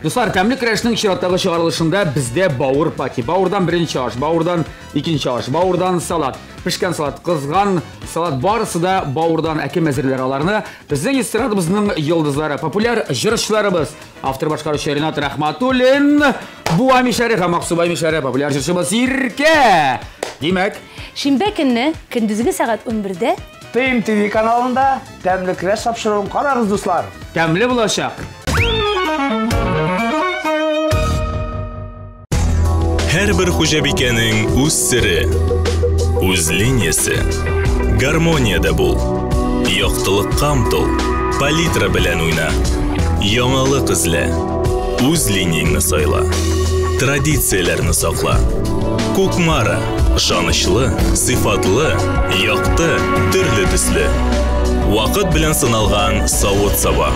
Дуслар, тәмле көрәшнең чираттагы чыгарылышында бездә бавыр пати. Бавырдан беренче аш, бавырдан икенче аш, бавырдан салат, пешкән салат, кызган салат, барысы да бавырдан. Ә кем әзерләр аларны? Безнең эстрадабызның йолдызлары, популяр җырчыларыбыз, автор башкаручы Ренат Рахматуллин, Буа мишәре һәм Аксубай мишәре, популяр җырчыбыз Иркә. Димәк, Шимбә көнне көндезге сәгать 11дә ТМТВ каналында Тәмле көрәш тапшыруын карагыз, дуслар. Тәмле булачак. Һәрбер хуҗабикәнең үз сере, үз линиясе. Гармониядә бул. Яктылыкка омтыл. Палитра белән уйна. Яңалык эзлә. Үз линияңне сайла. Традицияләрне сакла. Кукмара. Ышанычлы, сыйфатлы, якты, төрле төсле. Вакыт белән сыналган савыт-саба.